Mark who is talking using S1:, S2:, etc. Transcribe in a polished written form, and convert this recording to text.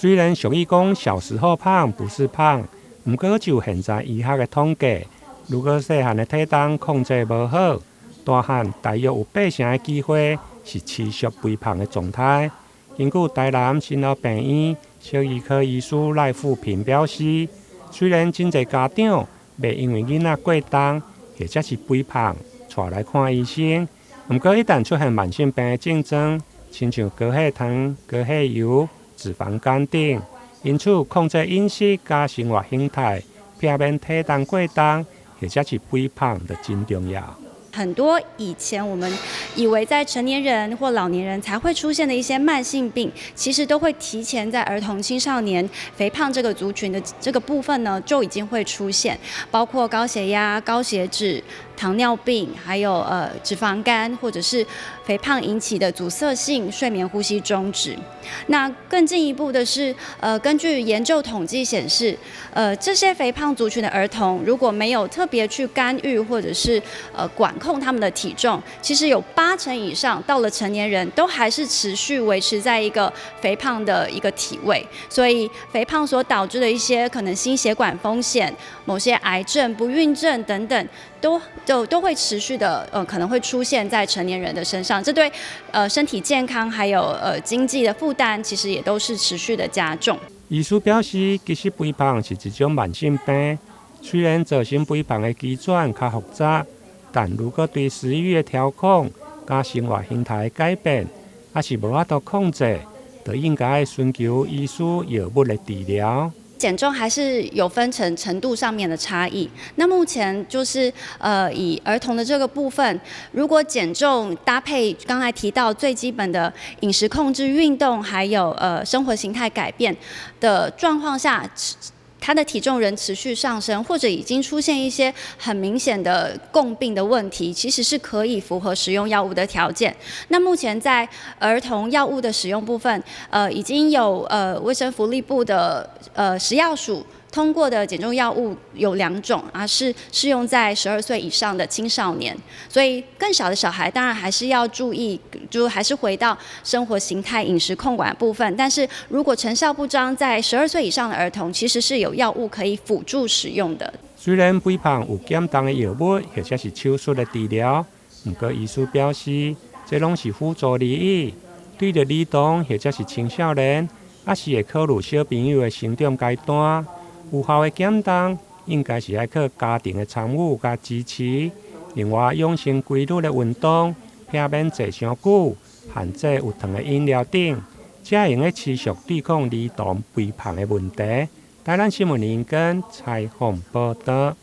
S1: 雖然俗語講小時候胖不是胖，毋過就現在醫學的統計，如果細漢的體重控制無好，大漢大約有八成的機會是持續肥胖的狀態。根據台南新老病院小兒科醫師賴富平表示，雖然真濟家長袂因為囡仔過重或者是肥胖𤆬來看醫生，毋過一旦出現慢性病的症狀，親像高血糖、高血油、脂肪肝等，因此控制飲食佮生活形態，避免體重過重或者是肥胖，就真重要。
S2: 很多以前我們以為在成年人或老年人才會出現的一些慢性病，其實都會提前在兒童、青少年肥胖這個族群的這個部分呢，就已經會出現，包括高血壓、高血脂、糖尿病，還有脂肪肝，或者是肥胖引起的阻塞性睡眠呼吸中止。那更進一步的是，根據研究統計顯示，這些肥胖族群的兒童如果沒有特別去干預或者是管控他們的體重，其實有八成以上到了成年人都還是持續維持在一個肥胖的一個體位，所以肥胖所導致的一些可能心血管風險、某些癌症、不孕症等等，都會持續的，可能會出現在成年人的身上，這對身體健康還有經濟的負擔，其實也都是持續的加重。
S1: 醫師表示，其實肥胖是一種慢性病，雖然造成肥胖的機轉較複雜，但如果對食慾的調控佮生活形態的改變，猶是無法度控制，就應該尋求醫師藥物的治療。
S2: 減重還是有分成程度上面的差異。那目前就是以兒童的這個部分，如果減重搭配剛才提到最基本的飲食控制、運動，還有生活形態改變的狀況下，他的體重仍持續上升，或者已經出現一些很明顯的共病的問題，其實是可以符合使用藥物的條件。那目前在兒童藥物的使用部分，已經有衛生福利部的食藥署通過的減重藥物有兩種啊，是適用在12歲以上的青少年。所以更小的小孩當然還是要注意，就還是回到生活形態、飲食控管部分。但是如果成效不彰，在十二歲以上的兒童，其實是有藥物可以輔助使用的。
S1: 雖然肥胖有減重的藥物或者是手術的治療，毋過醫師表示，這攏是輔助而已。對著兒童或者是青少年，猶是會考慮小朋友的成長階段，有效的減重應該是愛靠家庭的參與佮支持。另外，養成規律的運動，避免坐傷久，限制有糖的飲料等，才會用得持續對抗兒童肥胖的問題。台南新聞林根採訪報導。